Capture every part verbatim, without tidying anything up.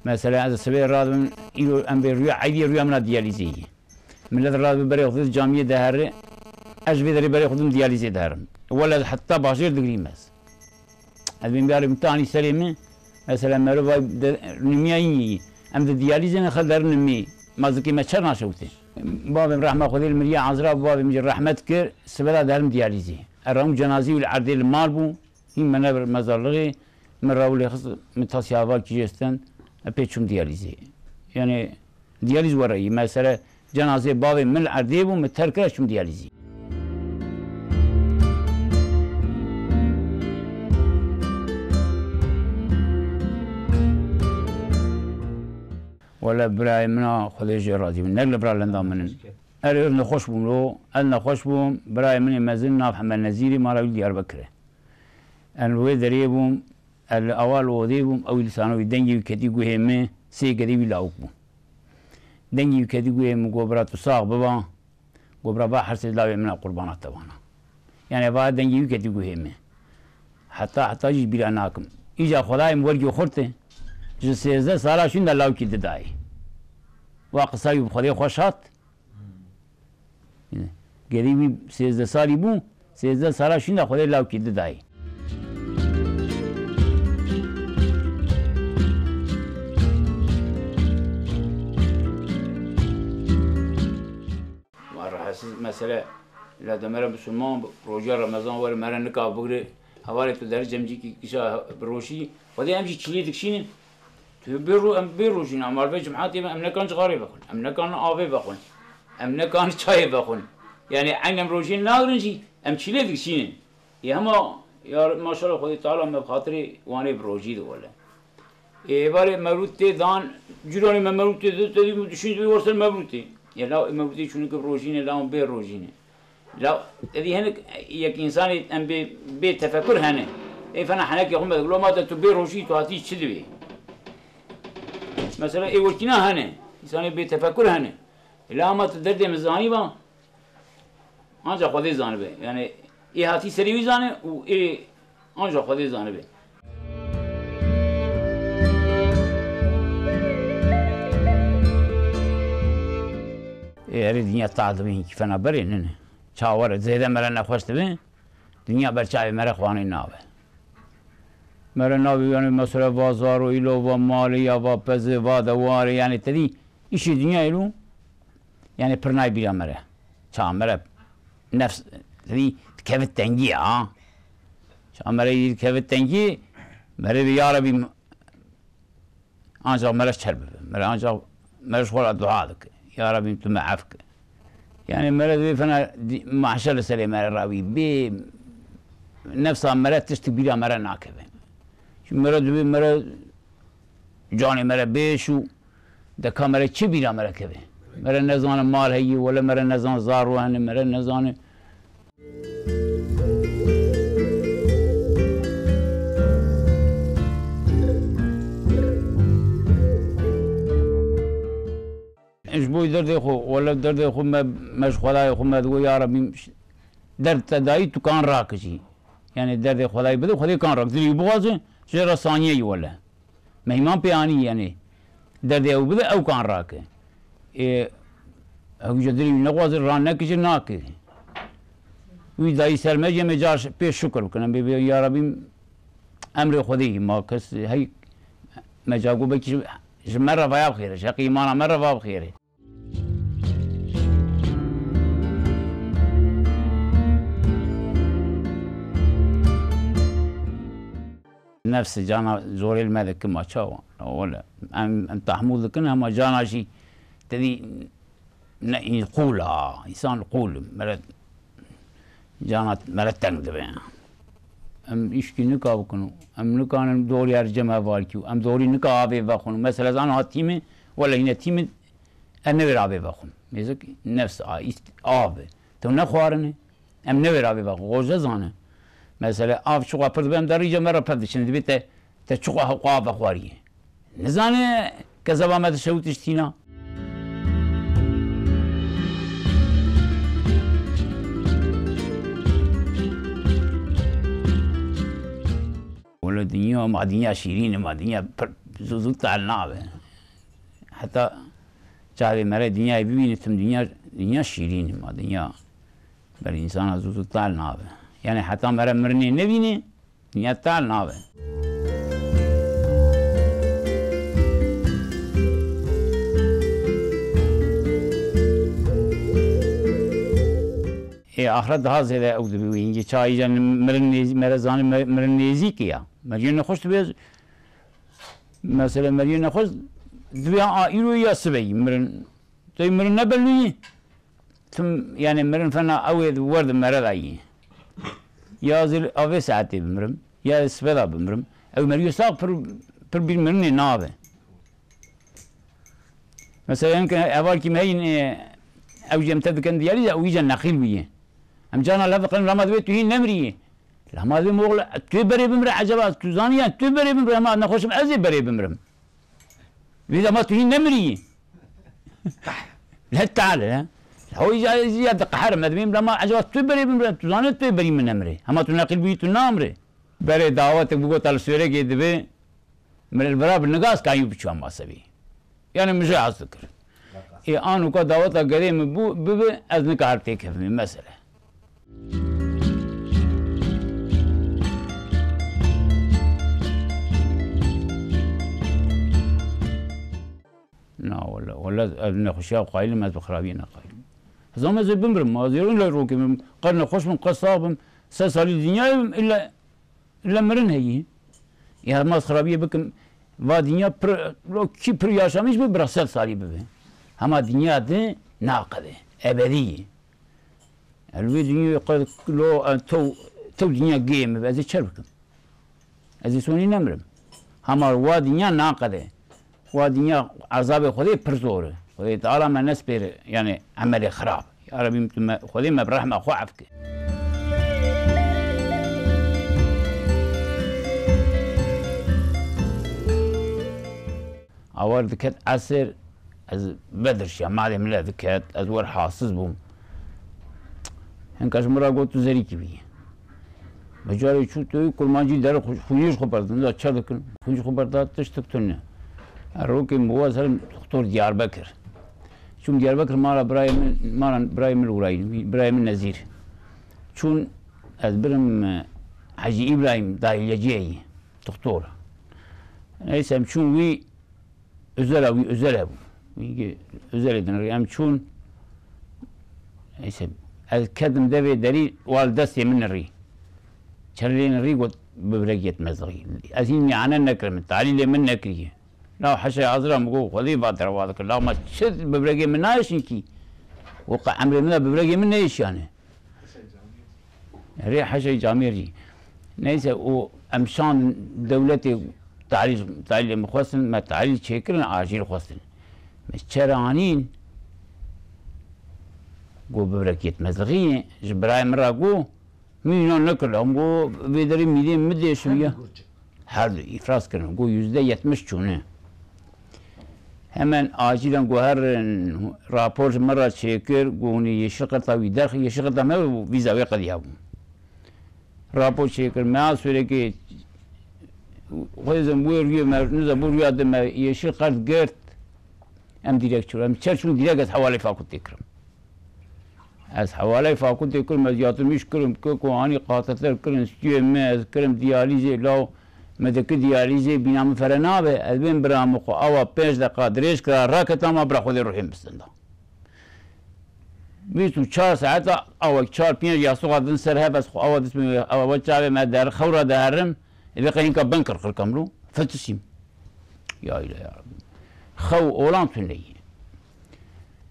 Mesela ez sibê radibim, îro em bê rûya eydiyê rûya min a diyalîzê ye. Milet radibe berê xwe di camiyê de here, ez ji vê derê berê xwe dim diyalîzê de herim. Wele heta bajêr digirîm ez. Ez bêm yarê min tanî serê min, mesela meriv vay de nimîya yî. Em di diyalîzê ne xel derin nimî. Ma zikê me çer naşewite. Bavê min rehma Xwedê li miriya Ezra bû, bavê min jî rehmet kir, sibê de derim diyalîzê. Ez ram cenazî wî li erdê li mal bû. Hîn me nebir mezarlixê, min rawilê xist, min tasî hava kî jê stend, e pê çûm diyalîzê. Yanî diyalîz were yî. Mesela cenazê bavê min li erdê bû, min terk kir, ez çûm diyalîzê. Wele birayê min a, Xwedê jê razî bin. Nek li bira lenda min in. Er, er nexweş bûm lo, ez nexweş bûm, birayê min ê mezin nav Hemed Nezîrî mala wî Diyarbekir e. Ez li wê derê bûm, ez li awa li odê bûm, ew î li sano wî dengê wî ketî guhê min, sê gedê wî lawik bû. Dengê wî ketî guhê min, got, "Bira tu sax biba." Got, "Bira va her sê lawê min a qurbana te vana." Yanî va dengê wî ketî guhê min. Heta heta jî bîra nakim. Îca Xwedayê min wergê xurt e. Ji sêzdeh sala şûnda lawkî didayê. Va qisa wî bi Xwedê xweş hat. Gerî wî sêzdeh salî bû, sêzdeh sala şûnda Xwedê lawkî didayê. Ma rahatsiz mesele, la demere Müslüman, roja Ramazan were mere nika bigre, hevalê tu deri cemcîkî kişa bi roşî, Xwedê em jî çilî dikşînin. Tu bê ro-, em bê rojîn, em alve cumhatê me, em nekan cixarê vexwin, em nekan avê vexwin, em nekan çayê vexwin. Yanî eyn em rojîn nagrin jî, em çilê dikşînin. Ê hema, ya maşallah Xwedê Teala me bi xatirê wanê bi rojî de wele. Ê êvarê mewlûd tê dan, curanê me mewlûd tê de, te dî min dişîn dibê war ser mewlûdê. Ê la mewlûdê çûnike bi rojîne, la bê rojîne. La, tevî hinek yek însanê em bê, bê tefekur hene. Ê fena henekê xwe me, lo ma de tu bê rojî tu hatî çi divê? Mesela ê wekîna hene. Însanê bê tefekur hene. La ma tu derdê min zanî ba, anca Xwedê zanibe. Yani ê hatî serê wî zane û ê anca Xwedê zanibe. Ê herî dinya ta dibin kî fena berê nene. Çawa re zêde mere nexweş dibe, dinya ber çavê mere xwanê nabe. Mere nabî, yanî mesela va zaro îlo, va malê ya, va pezê, va dewarê, yanî tedî îşê dinya îlo, yanî pir nayê bîra mere. Ça mere nefs tedî dikeve tengî ha. Ça mere yî dikeve tengî, mere vê ya Rebî Ancax mere çer bibe. Mere ancax mere ji xwe re dua dike. Ya Rebî tu me ef ke. Yani mere divê fena di-, mahşer li serê mere rawî. Bê nefsa mere tişt bîra mere nakeve. Çünkü mere divê mere canê mere bêş û deka mere çi bîra mere keve. Mere nezane mal heye, wele mere nezane zaro hene, mere nezane Ji bo derdê xwe, wele derdê xwe me, me ji Xwedayê xwe me digo, ya Rebî, derd te dayî tu kan rakijî. Yani derdê Xwedayê bide, Xwedê kan rak. Dilî bixwaze, jê re saniyeyî wele. Mehman pê anî, yani derdê ew bide, ew kan rake. Ê, ew ji dilî nexwaze, ran nekije, nake. Wî dayî ser me, cê me car pê şukir bikin. Em bê, bê, ya Rebî, emrê Xwedê yî, ma kes hey, me ca got, belkî ji, ji me re vaya bixêre, ji heqê îmana me re va bixêre. Nefsê cana zorê li me dikin, ma çawa? Wele, em, em tahmûl dikin, hema cana jî tedî ne, qûl a, însan qûl, mere, cana mere teng dibe. Em îşkî nika bikin û em nikanin dorî her cem hevalkî û em dorî nika avê vexwin û mesela zan ha tîmê, wele hîne tîmê, em newêr avê vexwin. Mêzik nefs a, îst-, av e. Tew nexwarine. Em newêr avê vexwin. Xwe ji zane. Mesela av çiqa pir dibe, em derî cem me re pev diçin. Dibê te, te çiqa hewqa av vexwariye. Nizane kezeba me dişewit ji tîna. Wele dinya, ma dinya şîrîn e, ma dinya pir, Zû zû tal nabe. Heta çavê mere dinyayê bibîne, tim dinya, dinya şîrîn e ma, dinya ber însana zû zû tal nabe. Yani heta mere mirinê nebîne, dinya tal nabe. Ê, axret daha zêde ew dibe wî. Hingê çawa îca mirin nêz-, mere zanî me-, mirin nêzîk e ya. Meriyê nexweş dibe, mesela meriyê nexweş dibe ya îro ya sibeyî mirin. Tey mirin nebelûyî. Tim, yani mirin fena ew ê di wer di mere dayî. Ya zil avê saetê bimirim, ya sibe da bimirim. Ew meriyo sax pir, pir bir mirinê nabe. Mesela, em ke hevalkî me heyîn, e, ew jî em tev dikin diyalîz, ew îca neqîl bûye. Em cana lev dikin, lama divê tu hîn nemiriyî. Lama divê moxil, tu berê bimire, eceba tu zanî ya, tu berê bimire, hema nexweşim ez ê berê bimirim. Vê dema tu hîn nemiriyî. Leh teala, he? Ew îca ez ya diqeherim, ez dibêm lama eceba tu berê bimire, tu zanî tu berî min nemirê. Hema tu neqîl bûyî tu namirê. Berê dawetek bigota li Sûregê divê, min li vira bi nigas kayû biçûya masevî. Yani min jê hez dikir. Ê, an weka daweta gedê min bû, bibe, ez nikar têkevimê, mesele. Na, wele, wele, ez nexweşiya qayîl im, ez bi xirabiyê ne qayîl im. Hizam ez ê bimirim, ma ez ê rûn le rokê bim, qe nexweş bim, qe sax bim, sed salî dinyayê bim, îlle, îlle mirin heyî. Ya ma ez xirabiyê bikim, va dinya pir, lo kî pir yaşamîş bi, bira sed salî bibe. Hema dinya di naqede, ebedî ye. El wê dinyayê qe lo, e, tew, tew dinya gêm bi, ez ê çer bikim? Ez ê sonî nemirim. Hema wa dinya naqede. Wa dinya ezabê Xwedê pir zor e. Xwedê Teala me nespêre, yani emelê xirab. Ya Rebî, tu me, Xwedê me bi rehma xwe ef ke. Awar diket esir, ez vedirşiya malê min le diket, ez wer hasiz bûm. Hinka ji min re got, tu zerîkî bî. Bi carê çû tu kurmancî der xwe, xwînî ji xwe berdan, da çer dikin, xwînî ji xwe berda, tiştik tune. Rokê min wa ser doktor Diyarbekir. Çûm Diyarbekir, mala birayê min, mala birayê min Urayî, birayê min Nezîr. Çûn ez birim, e, Hecî Îbrahîm, dayîleciyê yî, doktor. Neyse, em çûn wî, Özel abi, Özel abi. Wî Özelê din em çûn. Neyse, ez ketim devê derî, wal destê min rî. Çerlên rî got, böbrek yetmezliği. Ez hîn miyane nekirim, talîlê min nekiriye. La heşe hazira min got, Xwedê va derewa dikir. La ma çi böbregê min nayişin kî? Got, qe emrê min de böbregê min neyişiyane. Rê heşê camêrî. Neyse, û em şan dewletê talîl, talîlê min xwestin, me talîl çêkirin, acîl xwestin. Me çer anîn, got, böbrek yetmezliği ye, ji birayê min re got, min înan nekir, em got, vê derê mîdê min dê şûye. Her du îfras kirin, got, yüzde yetmiş çûne. Hemen acilen guherin rapor ji min re çêkir, got hûn ê Yeşilkırt'a wî derxin, Yeşilkırt'a me vîza wê qediyabû. Rapor çêkir, me a Sûrekê xwezim wê rûyê me, niza bû rûya di me Yeşilkırt girt, em dîrek çûn. Em çer çûn dîrek ez hewalê fakultê kirim. Ez hewaley fakultê kirim, ez yatırmış kirim, keko anî kateter kirin, stûyê me, ez kirim diyalîzê, law me diki diyalîzê, bîna min fere nabe, ez bên bira min xwe awa pênc deqa dirêj kira, raketa ma bira Xwedê ruhê min bisinda. Bîst û çar saeta awa çar pênc yasoxa din ser hev ez xwe awa dest min, awa çavê me der xewra diherim, ê vê qeynîka bin kir qirkemlo, fetisîm. Ya île ya Rabbî. Xew olan tune ye.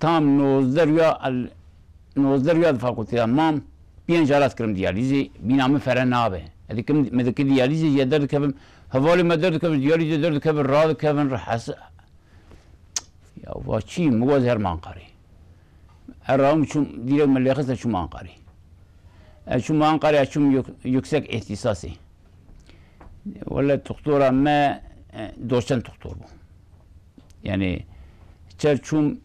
Tam nozdeh rûya el-, nozdeh rûya di fakultê de mam, pênc cara ez kirim diyalîzê, bîna min fere nabe. Ez dikim, me dike diyalîzê, ya derdikevim, hevalê me derdikevin, diyalîzê derdikevin, radikevin, rehese. Ya va çi, min got ez herim Anqarê. Ez rawim çûm, dîrek min lêxist ez çûm Anqarê. Ez çûm Anqarê, ez çûm yük-, yüksek îhtîsasê. Wele doktora me, e, doçent doktor bû. Yani, çer çûm,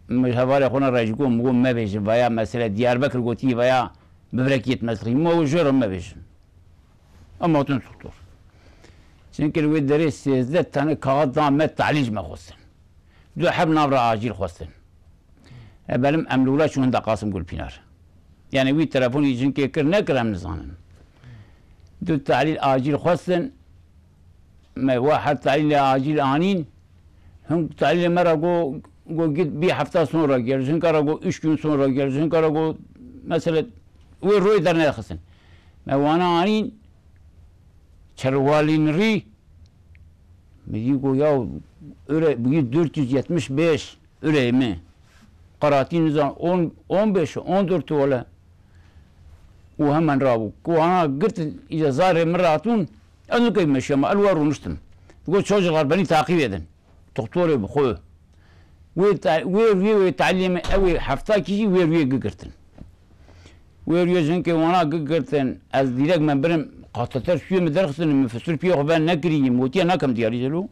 min hevalê xwe ne re jî got, min got, mebêjin, vaya mesele Diyarbekir gotî, vaya böbrek yetmezliği. Ma got, jê re mebêjin. Em hatin doktor. Çimkî li wê derê sêzdeh tane kaxit da me, talîl ji me xwestin. Du heb navra acîl xwestin. E, belim em li wila çûn hinda Qasim Gulpînar. Yani wî telefonî jinkê kir nekir em nizanin. Du talîl acîl xwestin. Me wa her talîlê acîl anîn. Hûn talîlê me re go, go git bir hafta sonra gel. Jinka re go üç gün sonra gel. Jinka re go mesela wê royê dernexistin. Me wana anîn Çerwalînrî. Min jî got, ya, öyle, bu dört yüz yetmiş beş, öyle mi? Qaratî nizam on, on beş, on dört wele. Û hemen rabû. Ku ana girt îca zarê min ratûn, ez nikey meşema, el wa rûniştim. Got, çocuklar, beni takip edin. Doktorê bi xwe. Wê ta-, wê rûyê wê talîlê min, ew ê hefta kişî wê rûyê gigirtin. Wê rûyê jinkê wana gigirtin, ez dîrek me birim, kateter suye min derxistin, min fisûr piyê xwe ben nekirî, motiye nakem diyalîze lo.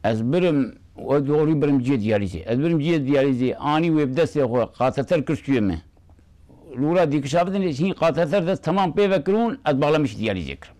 Ez birim, we doğru birim cihê diyalîzê. Ez birim cihê diyalîzê, anî wê bi destê xwe, kateter kir suye min. Lûra dîkişa bidin, hîn kateter dest temam pê vekirûn, ez bağlamış diyalîzê kirim.